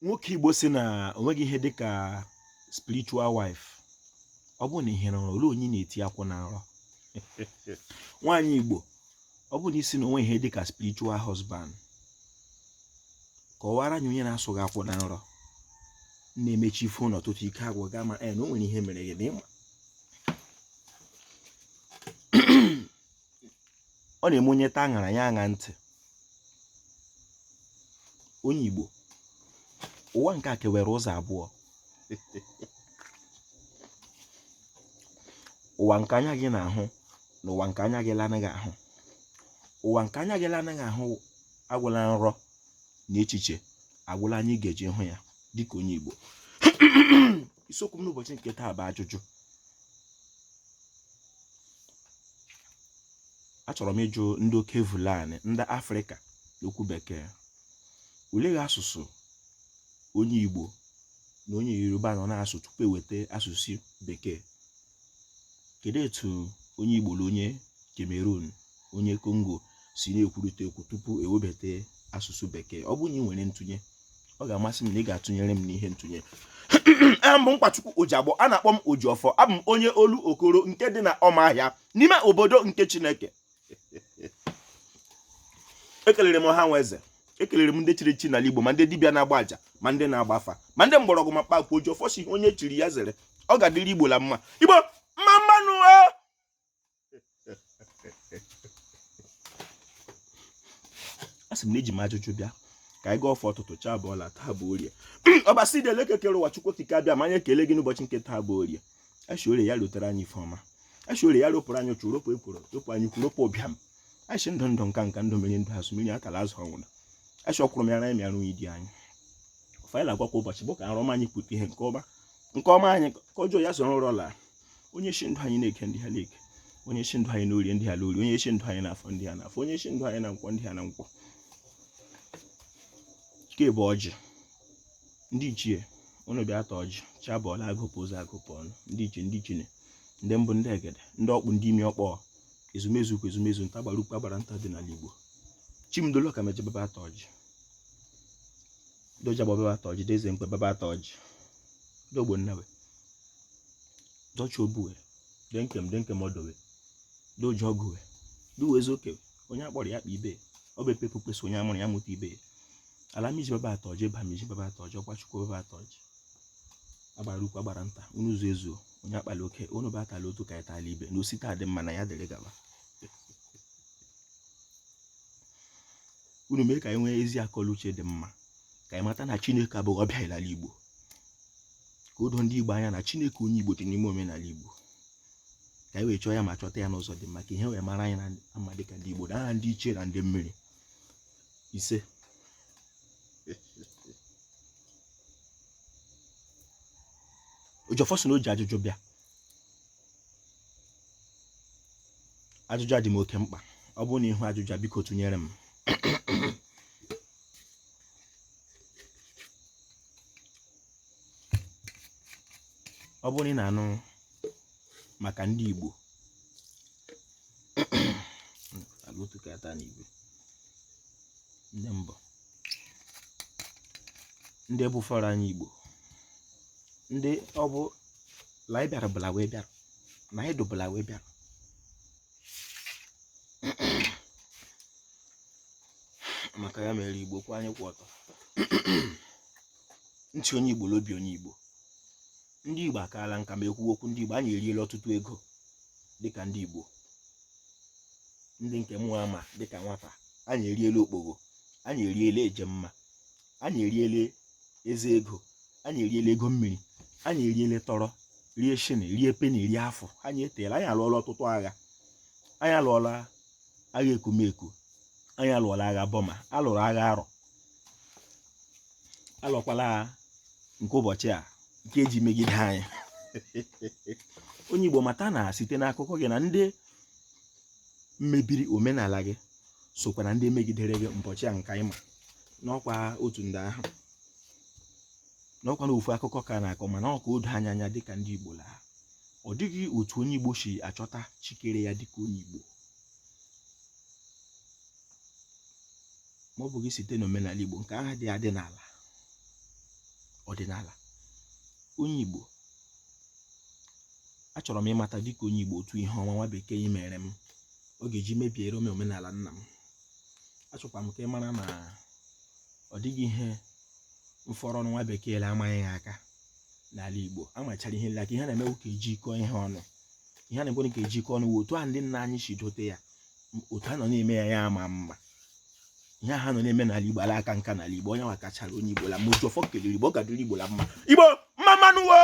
Nwoke Igbo sị na o nweghị ihe dịka spiritual wife. Ọ bụrụ na ihe nrọ, olee onye na-eti akwụ na nrọ? Nwaanyị Igbo, ọ bụrụ na ị sị na o nweghị ihe dịka spiritual husband, kọwara anyị onye na-asụ gị akwụ na nrọ, na-emechi ife n'ụtụtụ ike agwụ ga ma na o nwere ihe mere gị na ịma. Ọ na-eme onye taa aṅara ya aṅa ntị. Onye Igbo, ụwa nke a kewere ụzọ abụọ. Ụwa nke anya gị na-ahụ na ụwa nke anya gị anaghị ahụ. Ụwa nke anya gị anaghị ahụ agwụla nrọ na echiche, agwụla anyị ga-eji hụ ya dịka onye Igbo. Isiokwu m n'ụbọchị nke taa bụ ajụjụ. Achọrọ m ịjụ ndị oke Fulani, ndị Afrịka n'okwu bekee, olee asụsụ onye Igbo na onye Yoruba nọ na-asụ tupu eweta asụsụ bekee? Kedu etu onye Igbo na onye Cameroon, onye Congo si na-ekwurịta okwu tupu ewebata asụsụ bekee? Ọ bụrụ na ị nwere ntụnye, ọ ga-amasị m na ị ga-atụnyere m n'ihe ntụnye. Aha m bụ Nkwachukwu Ojiagbọ, a na-akpọ m Ojiọfọ. Abụ m onye Olokoro nke dị na Ọmahịa n'ime obodo nke Chineke. Ekelere m ọha nwe eze, ekelere m ndị chiri echi n'ala Igbo, ma ndị dibịa na-agba aja, ma ndị na-agba afa, ma ndị mgbọrọgwụ, ma mkpa akwụkwọ. Ojiọfọ si onye chiri ya zere, ọ ga-adịrị Igbo la mma. Igbo mma mma nụ. A sị m na eji m ajụjụ bịa ka anyị gọọ ọfọ ụtụtụ. Chi abọọla, taa bụ orie. Ọbasi dị eleke kere ụwa, Chukwu okike abịama, anyị ekele gị n'ụbọchị nke taa bụ orie. Ashị orie ya rutere anyị ife ọma. Ashị orie ya ropụrụ anyị ụchụ, ropụ ekworo, ropụ anya ukwu, ropụ ụbịam. Ashị ndụ ndụ, nka nka, ndụ mmiri, ndụ azụ mmiri, atala azụ anwụla. Ashị ọkwụrụ mịara anyị mịara onye di anyị. Ọfọ anyị na-agọ kwa ụbọchị bụ ka nrọ ọma anyị pụta ihe nke ọma, nke ọma anyị ka ọjọọ ya soro nrọ laa. Onye shi ndụ anyị na-eke ndị ha na-eke, onye shi ndụ anyị n'orie ndị ha n'orie, onye shi ndụ anyị n'afọ ndị ha n'afọ, onye shi ndụ anyị na nkwọ ndị ha na nkwọ. Nke bụ ọjị. Ndị ichie, unu bịa taa ọjị. Chi abọọla, agụpụ ụzọ, agụpụ ọnụ. Ndị ichie, ndị ichine, ndị mbụ, ndị egede, ndị ọkpụ, ndị imi ọkpọ, ezumezu ukwu, ezumezu nta, agbara ukwu, agbara nta dị n'ala Igbo. Chimdolo ka meje baba ata ọjị. Doja baba ata ọjị, deze mkpe baba ata ọjị. Dogbo nnawe. Dọchi obuwe. Denkem denkem ọdowe. Doji ọgụwe. Duwe ezoke. Onye akpọrọ ya kpa ibe. Ọ bụ epepu kwesị onye amụrụ ya mụta ibe. Ala miji baba ata ọjị, eba miji baba ata ọjị, ọkwa Chukwu baba ata ọjị. Agbara ukwu, agbara nta, unu zuo ezuo, onye akpala oke, unu bụ atala otu ka anyị tala ibe, na osite adị mma na ya dịrị gaba. Unu mee ka anyị nwee ezi akọluche dị mma, ka anyị mata na Chineke abụghị ọbịa n'ala Igbo, ka o doo ndị Igbo anya na Chineke onye Igbo dị n'ime omenala Igbo, ka anyị wee chọọ ya ma chọta ya n'ụzọ dị mma, ka ihe wee mara anyị na ama dịka ndị Igbo na aha ndị ichie na ndị mmiri. Ise. Ojiọfọ sị na o ji ajụjụ bịa. Ajụjụ a dị m oke mkpa. Ọ bụrụ na ị hụ ajụjụ a, biko tụnyere m. Ọ bụrụ na ị na-anụ maka ndị Igbo ndị mbụ, ndị bụ fọrọ anyị Igbo, ndị ọ bụ la anyị bịara bụla wee bịara na anyị dụbụla wee bịara, maka ya mere Igbo kwa anyị kwụ ọtọ. Ntị onye Igbo l'obi onye Igbo. Ndị Igbo akaala nka ma ekwuwe okwu ndị Igbo. Anyị eriela ọtụtụ ego dịka ndị Igbo, ndị nke mụ ama dịka nwata. Anyị eriela okpogho, anyị eriela ejemma, anyị eriela eze ego, anyị eriela ego mmiri, anyị eriela tọrọ, rie shini, rie peni, rie afọ. Anyị eteela, anyị alụọla ọtụtụ agha. Anyị alụọla agha ekumeku, anyị alụọla agha Bọma, alụrụ agha arọ, alụọkwala nke ụbọchị a nke eji megide anyị. Onye Igbo, mata na site n'akụkọ gị na ndị mebiri omenala gị sokwa na ndị megidere gị mbọchị a nke anyị ma n'ọkwa otu ndị ahụ n'ọkwa na ofu akụkọ ka a na-akọ, mana ọ ka o doo anya anya dịka ndị Igbo laa ọ dịghị otu onye Igbo si achọta chi kere ya dịka onye Igbo ma ọ bụghị site n'omenala Igbo nke ahụ dị adị n'ala. Ọdịnala onye Igbo, achọrọ m ịmata dịka onye Igbo otu ihe ọma nwa bekee mere m ọ ga-eji mebiere m omenala nna m. Achọkwa m ka ị mara na ọ dịghị ihe mfọrọ nwa bekee la amaghị ya aka n'ala Igbo. Amachara ihe nle aka, ihe na-emewu ka ejikọ ihe ọnụ. Ihe a na-ekwe ka ejikọ ọnụ wụ otu a ndị nna anyị si dote ya, otu a nọ na-eme ya, ya ama mma. Ihe ha nọ na-eme n'ala Igbo ala aka nka n'ala Igbo. Onye nwa kachara onye Igbo la ma otu ọfọ kelere Igbo, ọ gadịrị Igbo la mma. Igbo mma mmanụ wo.